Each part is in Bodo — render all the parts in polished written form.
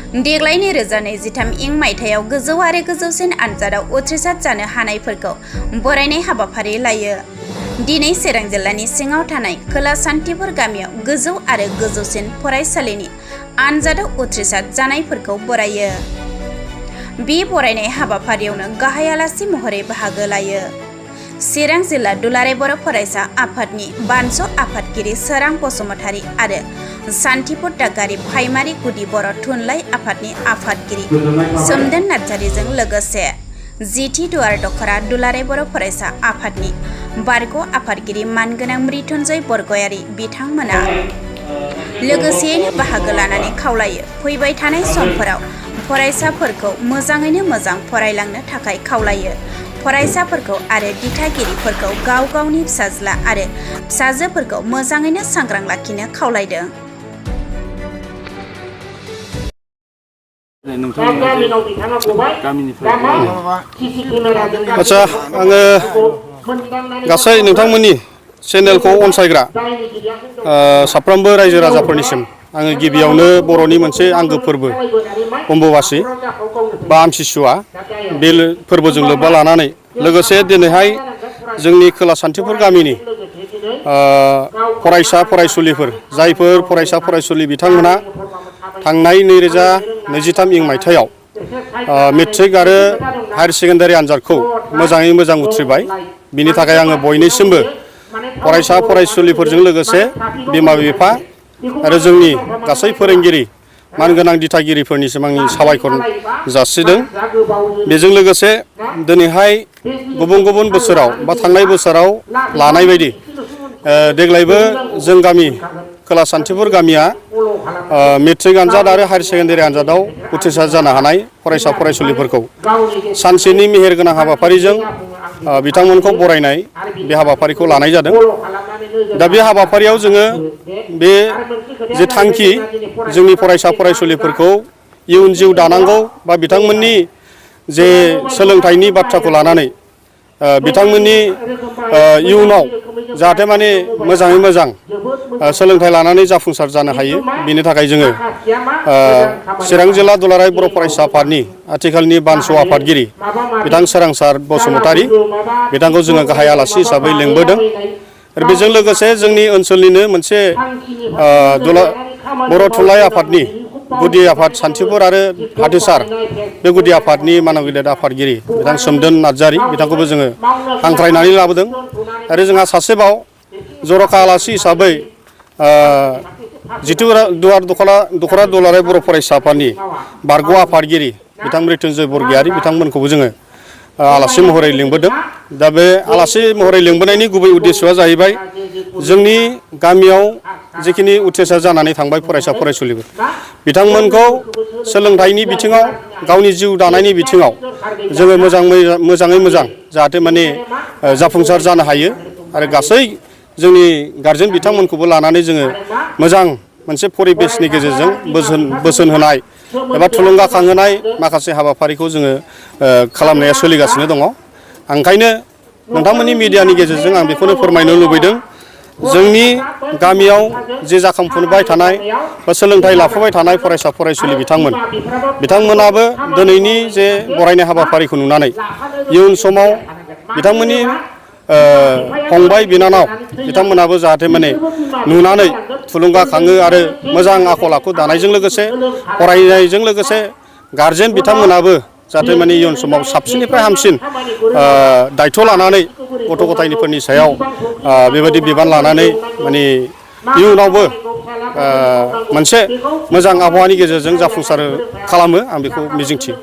देग्लायनि 2023 इं मायथाइयाव गोजौ आरो गोजौसिन आनजादाव उथ्रिसार जानो हानायफोरखौ बरायनाय हाबाफारि लायो। दिनै चिरां जिल्लानि सिङाव थानाय खोला सान्थिपुर गामियाव गोजौ आरो गोजौसिन फरायसालिनि आनजादाव उथ्रिसार जानायफोरखौ बरायो। बे बरायनाय हाबाफारियावनो गाहाय आलासि महरै बाहागो लायो चिरां जिल्ला दुलाराय बर' फरायसा आफादनि बानस' आफादगिरि सोरां बसुमतारी आरो सान्थिपुर दागारि प्राइमारि गुदि बर' थुनलाइ आफादनि आफादगिरि सोमदोन नार्जारीजों लोगोसे जिथि दुवार दखरा दुलाराय बर' फरायसा आफादनि बरगय आफादगिरि मानगोनां मृत्युंजय बरगयारि बिथांमोना लोगोसेयैनो बाहागो लानानै खावलायो फैबाय थानाय समफोराव फरायसाफोरखौ मोजाङैनो मोजां फरायलांनो थाखाय खावलायो। फरायसाफोरखौ आरो दिथागिरिफोरखौ गाव गावनि फिसाज्ला आरो फिसाजोफोरखौ मोजाङैनो सांग्रां लाखिनो खावलायदों। आच्छा आङो गासै नोंथांमोननि चेनेलखौ अनसायग्रा साफ्रोमबो रायजो राजाफोरनिसिम आङो गिबियावनो बर'नि मोनसे आंगो फोरबो अम्बुबासि बा आमथिसुवा बे फोरबोजों लोब्बा लानानै लोगोसे दिनैहाय जोंनि खोला सान्थिपुर गामिनि फरायसा फरायसुलिफोर जायफोर फरायसा फरायसुलि बिथांमोना थांनाय 2023 इं मायथाइयाव मेट्रिक आरो हायार सेकेन्डारि आनजादखौ मोजाङै मोजां उथ्रिबाय। बिनि थाखाय आङो बयनिसिमबो फरायसा फरायसुलिफोरजों लोगोसे बिमा बिफा आरो जोंनि गासै फोरोंगिरि मानगोनां दिथागिरिफोरनिसिम आंनि साबायखर जासिदों। बेजों लोगोसे दिनैहाय गुबुन गुबुन बोसोराव बा थांनाय बोसोराव लानाय बायदि देग्लायबो जों गामि खोला सान्थिपुर गामिया मेट्रिक आनजाद आरो हायार सेकेन्डारि आनजादाव उथ्रिसार जानो हानाय फरायसा फरायसुलिफोरखौ सानसेनि मेहेरगोनां हाबाफारिजों बिथांमोनखौ बरायनाय बे हाबाफारिखौ लानाय जादों। दा बे हाबाफारियाव जोङो बे जे थांखि जोंनि फरायसा फरायसुलिफोरखौ इयुन जिउ दानांगौ बा बिथांमोननि जे सोलोंथाइनि बाथ्राखौ लानानै बिथांमोननि इयुनाव जाहाथे माने मोजाङै मोजां सोलोंथाइ लानानै जाफुंसार जानो हायो बिनि थाखाय जोङो चिरां जिल्ला दुलाराय बर' फरायसा आफादनि आथिखालनि बानस' आफादगिरि बिथां सोरांसार बसुमतारी बिथांखौ जोङो गाहाय आलासि हिसाबै लेंबोदों। आरो बेजों लोगोसे जोंनि ओनसोलनिनो मोनसे बर' थुनलाइ आफादनि गुदि आफाद सान्थिपुर आरो हाथिसार बे गुदि आफादनि मानव गेदेर आफादगिरि बिथां सोमदोन नार्जारी बिथांखौबो जोङो हांख्रायनानै लाबोदों। आरो जोंहा सासेबाव जर'खा आलासि हिसाबै जिथु दखरा दुलाराय बर' फरायसा आफादनि बरगय आफादगिरि बिथां मृत्युंजय बरगयारि बिथांमोनखौबो जोङो आलासि महरै लिंबोदों। दा बे आलासि महरै लिंबोनायनि गुबै उद्देस्यआ जाहैबाय जोंनि गामियाव जिखिनि उथ्रिसार जानानै थांबाय फरायसा फरायसुलिफोर बिथांमोनखौ सोलोंथाइनि बिथिङाव गावनि जिउ दानायनि बिथिङाव जोङो मोजाङै मोजां जाहाथे माने जाफुंसार जानो हायो आरो गासै जोंनि गारजेन बिथांमोनखौबो लानानै जोङो मोजां मोनसे परिबेसनि गेजेरजों बोसोन होनाय एबा थुलुंगाखांहोनाय माखासे हाबाफारिखौ जोङो खालामनाया सोलिगासिनो दङ। ओंखायनो नोंथांमोननि मिडियानि गेजेरजों आं बेखौनो फोरमायनो लुबैदों जोंनि गामियाव जे जाखांफुबाय थानाय बा सोलोंथाइ लाफुबाय थानाय फरायसा फरायसुलि बिथांमोनाबो दिनैनि जे बरायनाय हाबाफारिखौ नुनानै इयुन समाव बिथांमोननि फंबाय बिनानाव बिथांमोनाबो जाहाथे माने नुनानै थुलुंगाखाङो आरो मोजां आखल आखु दानायजों लोगोसे फरायनायजों लोगोसे गारजेन बिथांमोनाबो जाहाथे माने इयुन समाव साबसिननिफ्राय हामसिन दायथ' लानानै गथ' गथायफोरनि सायाव बेबायदि बिबान लानानै माने इयुनावबो मोनसे मोजां आबहावानि गेजेरजों जाफुंसार खालामो आं बेखौ मिजिंथियो।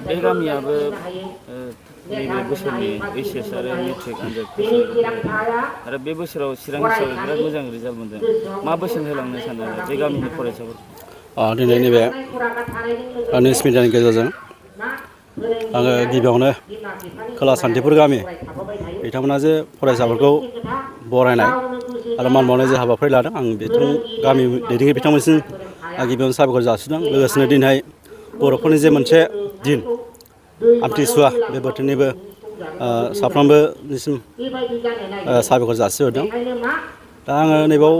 बे गामियाबो नैबे बोसोरनि ओइचएस आरो मेट्रिक आनजाद आरो बे बोसोराव चिरां हिसाबै बिराद मोजां रिजाल्ट मोनदों। मा बोसोन होलांनो सानो बे गामिनि फरायसाफोरखौ? दिनै नैबे निउस मिडियानि गेजेरजों आङो गिबियावनो खोला सान्थिपुर गामि बिथांमोना जे फरायसाफोरखौ बरायनाय आरो मान बावनाय जे हाबाफारि लादों आं गामि दैदेनगिरि बिथांमोनसिम गिबियावनो साबायखर जासिदों। लोगोसेनो दिनैहाय बर'फोरनि जे मोनसे दिन आमथिसुवा बे बोथोरनिबो साफ्रोमबोनिसिम साबायखर जासिहरदों। दा आङो नैबाव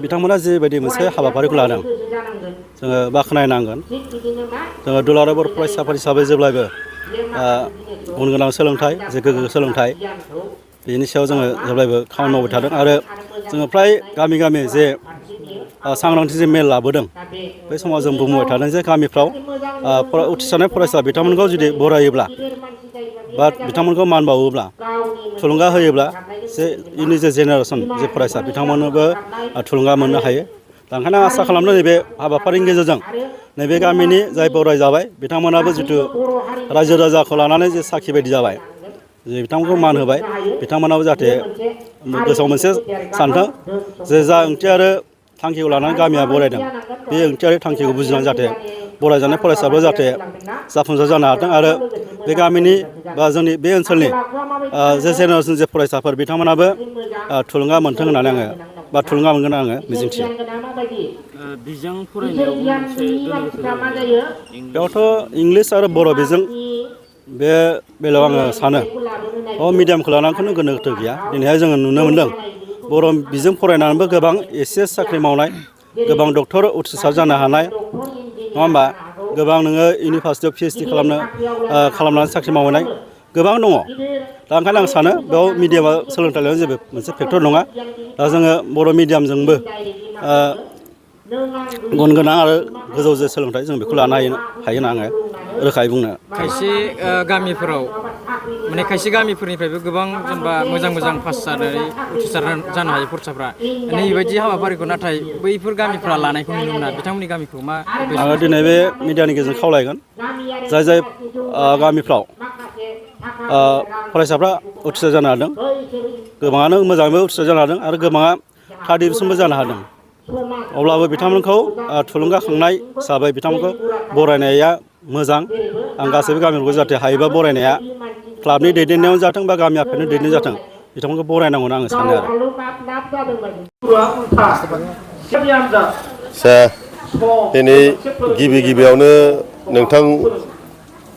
बिथांमोना जेबायदि मोनसे हाबाफारिखौ लादों जोङो बाख्नायनांगोन। जोङो दुलाराय बर' फरायसा आफाद हिसाबै जेब्लायबो गुन गोनां सोलोंथाइ जे गोग्गो सोलोंथाइ बेनि सायाव जोङो जेब्लायबो खामानि मावबाय थादों आरो जोङो फ्राय गामि गामि जे सांग्रांथि जे मेल लाबोदों बे समाव जों बुंबाय थादों जे गामिफ्राव उथ्रिसारनाय फरायसा बिथांमोनखौ जुदि बरायोब्ला बा बिथांमोनखौ मान बावोब्ला थुलुंगा होयोब्ला जे इयुननि जे जेनेरेसन जे फरायसा बिथांमोननोबो थुलुंगा मोननो हायो। दा ओंखायनो आं आसा खालामदों नैबे हाबाफारिनि गेजेरजों नैबे गामिनि जाय बरायजाबाय बिथांमोनाबो जिथु रायजो राजाखौ लानानै जे साखि बायदि जाबाय जे बिथांमोनखौ मान होबाय बिथांमोनाबो जाहाथे गोसोआव मोनसे सानथों जे जा ओंथि आरो थांखिखौ लानानै गामिया बरायदों बे ओंथि आरो थांखिखौ बुजिनानै जाहाथे बरायजानाय फरायसाफ्रा जाहाथे जाफुंसार जानो हाथों आरो बे गामिनि बा जोंनि बे ओनसोलनि जे जेनेरेसन जे फरायसाफोर बिथांमोनाबो थुलुंगा मोनथों होननानै आङो बा थुलुंगा मोनगोन आङो मिजिंथियो। बिजों फरायनायावबो मोनसे गोनो गोथो जायो। बेयावथ' इंलिस आरो बर' बिजों बे बेलायाव आङो सानो मिडियामखौ लानानैखौनो गोनो गोथो गैया। दिनैहाय जोङो नुनो मोनदों बर' बिजों फरायनानैबो गोबां एस साख्रि मावनाय गोबां डक्टर उथ्रिसार जानो हानाय नङा होमबा गोबां नोङो इउनिभार्सिटियाव PhD खालामनानै साख्रि मावहैनाय गोबां दङ। दा ओंखायनो आं सानो बेयाव मिडियामा सोलोंथाइ लानायाव जेबो मोनसे फेक्टर नङा। दा जोङो बर' मिडियामजोंबो गुन गोनां आरो गोजौ जे सोलोंथाइ जों बेखौ लानो हायो होनना आङो रोखायै बुंनो। खायसे गामिफोराव माने खायसे गामिफोरनिफ्रायबो गोबां जेनेबा मोजां पास जानानै उथ्रिसार जानो हायो फरायसाफ्रा नैबायदि हाबाफारिखौ नाथाय बैफोर गामिफ्रा लानायखौ नुनो मोना। बिथांमोननि गामिखौ मा आङो दिनै बे मिडियानि गेजेरजों खावलायगोन जाय गामिफ्राव फरायसाफ्रा उथ्रिसार जानो हादों गोबाङानो मोजाङैबो उथ्रिसार जानो हादों आरो गोबाङा थार्ड डिभिसनबो जानो हादों अब्लाबो बिथांमोनखौ थुलुंगाखांनाय हिसाबै बिथांमोनखौ बरायनाया मोजां। आं गासैबो गामिफोरखौ जाहाथे हायोबा बरायनाया क्लाबनि दैदेननायावनो जाथों बा गामि आफादनि दैदेननायाव जाथों बिथांमोनखौ बरायनांगौ होनना आङो सानो आरो दिनै गिबियावनो नोंथां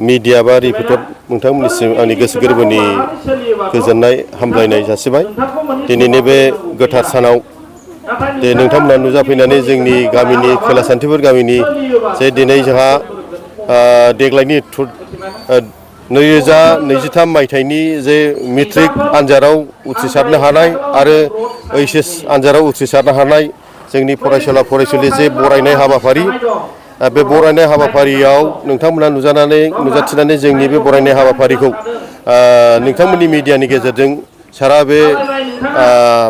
मिडिया बा रिपर्टर नोंथांमोननिसिम आंनि गोसो गोरबोनि गोजोननाय हामलायनाय जासिबाय। दिनैनि बे गोथार सानाव जे नोंथांमोना नुजाफैनानै जोंनि गामिनि खोला सान्थिफुर गामिनि जे दिनै जोंहा देग्लायनि 2023 मायथाइनि जे मेट्रिक आनजादाव उथ्रिसारनो हानाय आरो HS आनजादाव उथ्रिसारनो हानाय जोंनि फरायसुला फरायसुलि जे बरायनाय हाबाफारि बे बरायनाय हाबाफारियाव नोंथांमोना नुजाथिनानै जोंनि बे बरायनाय हाबाफारिखौ नोंथांमोननि मिडियानि गेजेरजों सारा बे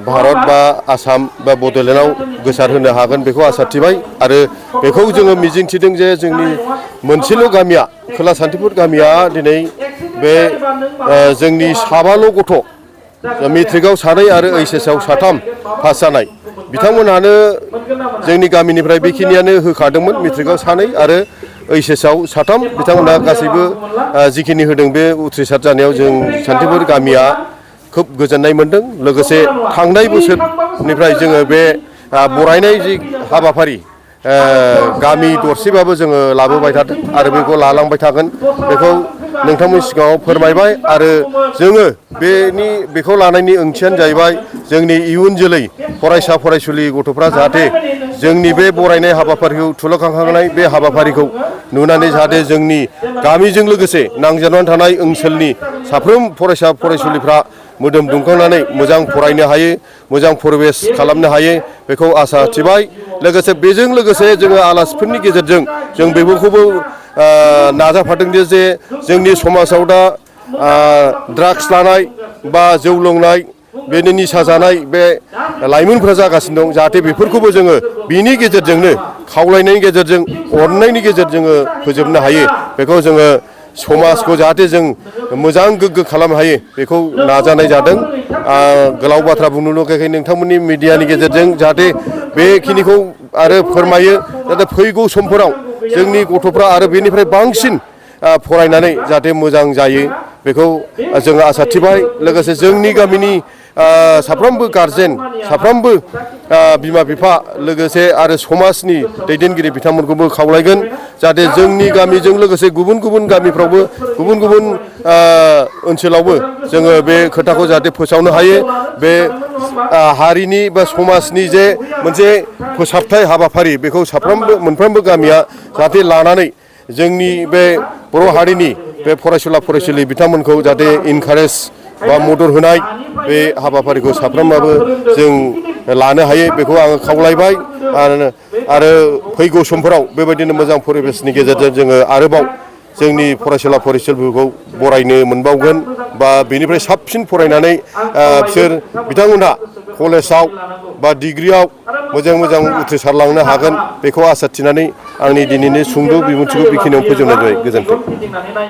भारत बा आसाम बा बड'लेण्डआव गोसारहोनो हागोन बेखौ आसा थिबाय आरो बेखौ जोङो मिजिंथिदों जे जोंनि मोनसेल' गामिया खोला सान्थिफुर गामिया दिनै बे जोंनि साबाल' गथ' मेट्रिकआव सानै आरो HSआव साथाम पास जानाय बिथांमोनहानो जोंनि गामिनिफ्राय बेखिनियानो होखादोंमोन मेट्रिकआव सानै आरो HSआव साथाम बिथांमोनहा गासैबो जिखिनि होदों बे उथ्रिसार जानायाव जों सान्थिफुर गामिया खोब गोजोननाय मोनदों। लोगोसे थांनाय बोसोरनिफ्राय जोङो बे बरायनाय जि हाबाफारि गामि दरसेबाबो जोङो लाबोबाय थादों आरो बेखौ लालांबाय थागोन बेखौ नोंथांमोननि सिगाङाव फोरमायबाय आरो जोङो बेखौ लानायनि ओंथियानो जाहैबाय जोंनि इयुन जोलै फरायसा फरायसुलि गथ'फ्रा जाहाथे जोंनि बे बरायनाय हाबाफारिखौ थुलुंगाखांहोनाय बे हाबाफारिखौ नुनानै जाहाथे जोंनि गामिजों लोगोसे नांजाबनानै थानाय ओनसोलनि साफ्रोम फरायसा फरायसुलिफ्रा मोदोम दुंखांनानै मोजां फरायनो हायो मोजां परिबेस खालामनो हायो बेखौ आसा थिबाय। लोगोसे बेजों लोगोसे जोङो आलासिफोरनि गेजेरजों जों बेफोरखौबो नाजाफादों जे जोंनि समाजाव दा ड्राग्स लानाय बा जौ लोंनाय बेनि निसा जानाय बे लाइमोनफोरा जागासिनो दं जाहाथे बेफोरखौबो जोङो बिनि गेजेरजोंनो खावलायनायनि गेजेरजों अननायनि गेजेरजों जोङो फोजोबनो हायो बेखौ जोङो समाजखौ जाहाथे जों मोजां गोग्गो खालामनो हायो बेखौ नाजानाय जादों। गोलाव बाथ्रा बुंनो लुगैयाखै नोंथांमोननि मिडियानि गेजेरजों जाहाथे बेखिनिखौ आरो फोरमायो जाहाथे फैगौ समफोराव जोंनि गथ'फ्रा आरो बेनिफ्राय बांसिन फरायनानै जाहाथे मोजां जायो बेखौ जोङो आसा थिबाय। लोगोसे जोंनि गामिनि साफ्रोमबो गारजेन साफ्रोमबो बिमा बिफा लोगोसे आरो समाजनि दैदेनगिरि बिथांमोनखौबो खावलायगोन जाहाथे जोंनि गामिजों लोगोसे गुबुन गुबुन गामिफ्रावबो गुबुन गुबुन ओनसोलावबो जोङो बे खोथाखौ जाहाथे फोसावनो हायो बे हारिनि बा समाजनि जे मोनसे फोसाबथाय हाबाफारि बेखौ साफ्रोमबो मोनफ्रोमबो गामिया जाहाथे लानानै जोंनि बे बर' हारिनि बे फरायसुला फरायसुलि बिथांमोनखौ जाहाथे इनकारेज बा मदद होनाय बे हाबाफारिखौ साफ्रोमाबो जों लानो हायो बेखौ आङो खावलायबाय आरो फैगौ समफोराव बेबायदिनो मोजां परिबेसनि गेजेरजों जोङो आरोबाव जोंनि फरायसुला फरायसुलिफोरखौ बरायनो मोनबावगोन बा बेनिफ्राय साबसिन फरायनानै बिथांमोनहा कलेजाव बा डिग्रियाव मोजां मोजां उथ्रिसारलांनो हागोन बेखौ आसा थिनानै आंनि दिनैनि सुंद' बिबुंथिखौ बेखिनियाव फोजोबनाय जाबाय। गोजोन्थों।